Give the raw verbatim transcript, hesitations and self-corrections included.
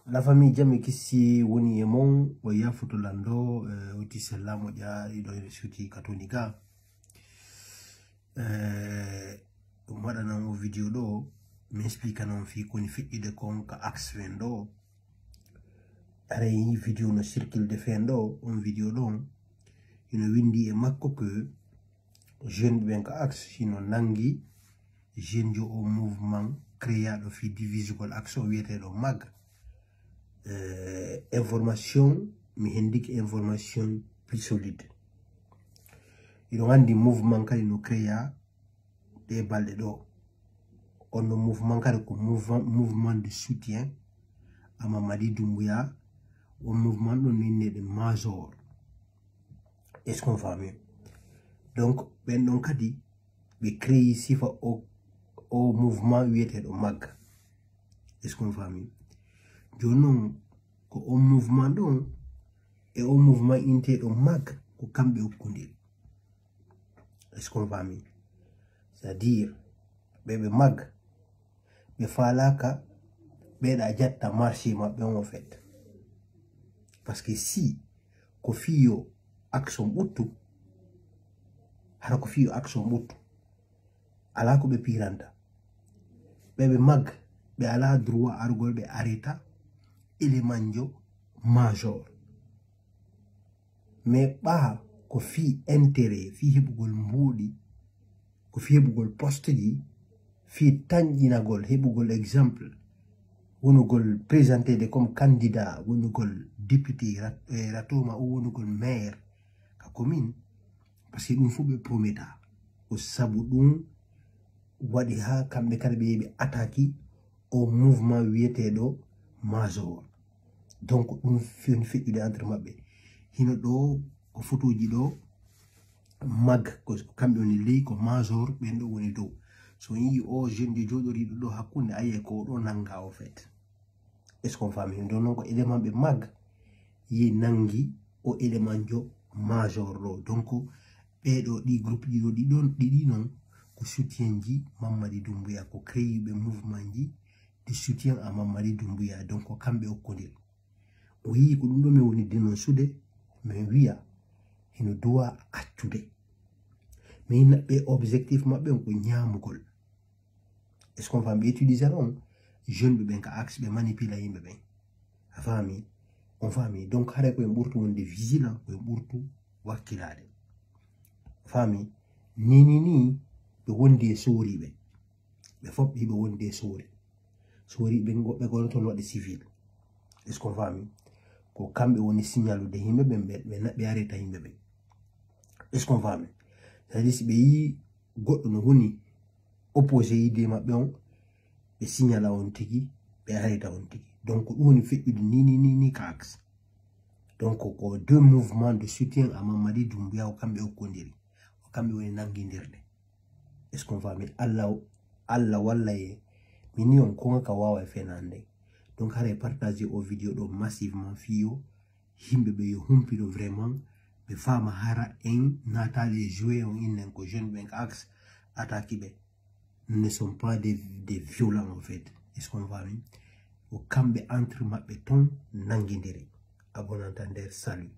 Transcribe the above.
La famille, jam e kissi woni e mon, o yafuto lando, eh, oti sella moƴƴa, iɗo e suti katoni ga. Eh, ɗum waɗanan o vidéo ɗo, mi explique non fi koni feƴƴude kon ka axe fen ɗo. Aray vidéo no circule de fen ɗo, on vidéo ɗon, ino windi e makko que jeune ɓen ka axe, hino nangi jeune jo o mouvement créaɗo fi divisugol axe o wiyeteɗo mag. Eh, information, mi hendiki information plus solide. Iɗon andi mouvement kadi no créa ɗe balɗe ɗo. On no mouvement kadi ko mouvement, mouvement de soutien à Mamadi Doumbouya. On mouvement ɗon no inneɗe major. Est-ce qu'on famille? Donc, ɓen ɗon kadi, ɓe créi sifa o, o mouvement wiyeteɗo mag. Est-ce qu'on famille? Joni non, ko on mouvement ɗon, e on mouvement inteɗo mag, ko kamɓe okkundiri. Est-ce qu'on famille? C'est-à-dire, ɓe ɓe mag, ɓe falaka, ɓe ɗa jatta marché maɓɓe on fait. Parce que si, ko fiyo action ɓuttu, hara ko fiyo action ɓuttu, ala ko ɓe piranta. Ɓe ɓe mag, ɓe ala droit argol ɓe arrêta élément jo major. Mais ɓa ko fi intérêt, fi heɓugol mbuuɗi, ko fi heɓugol poste ji, fi tanƴinagol, heɓugol exemple, wonugol présenté de comme candidat, wonugol député, rat-, eh, ratoma o wonugol maire, ka commune, parce que ɗum fof ɓe prometa. Ko sabu ɗum waɗi ha kamɓe kadi ɓe yeeɓi attaque o mouvement wiyeteɗo major. Donc ɗum fi-, woni feƴƴude entre maɓɓe. Hino ɗo ko photoji ɗo mag, ko kamɓe woni ley, ko major ɓen ɗo woni dow. So on yii o jeune jo joɗoriɗo ɗo hakkunde, aye ko ɗo nanga o fait. Est-ce qu'on famille? Donc non ko élément ɓe mag yi nangi o élément jo major ɗo. Donc ɓeɗo ɗi groupe ɗi ɗo ɗi ɗon ɗiɗi non ko soutien ji Mamadi Doumbouya, ko créiɓe mouvement ji de soutien à Mamadi Doumbouya. Donc ko kamɓe okkodir. O yii ko ɗum ɗo mi woni dénoncude, min wiya hino duwa accude. Min naɓɓe objectif maɓɓe on ko ñaamugol. Est-ce qu'on famille? Ɓe utilisé on jeune ɓe ɓen ka axe ɓe manipula yimɓe ɓen. A faami? On faami? Donc haray ko en ɓurtu wonde vigilant, ko en ɓurtu wakkilaade. A faami? Ni, ni, ni, ɓe wondi e sooriɓe. Ɓe fof hiɓe wondi e soori. Soori ɓe goɗɓe gono toon waɗi civil. Est-ce qu'on famille? Ko kamɓe woni signalude yimɓe ɓen, ɓe, ɓe naɓɓi arrêta yimɓe ɓen. Est-ce qu'on famille? C'est-à-dire si ɓe yii goɗɗo no woni opposé idée maɓɓe on, ɓe signala on tigi, ɓe arrêta on tigi. Donc ko ɗum woni feƴƴude ni, ni, ni, ni ka axe. Donc ko deux mouvements de soutien à Mamadi Doumbouya ko kamɓe okkondiri. Ko kamɓe woni nangindirde. Est-ce qu'on famille? Allah, Allah walla ye. Mini on konga ka wawa e fenande. Donc haray partager o vidéo ɗo massivement fiyo yimɓe ɓe yo humpito vraiment ɓe faama hara en naataali e joué on innen ko jeune ɓen ka axe attaque ɓe ne sont pas des, des violents en fait. Est-ce qu'on famille? Ko kamɓe entre maɓɓe ton nangidiri. Abonnanta nder salut.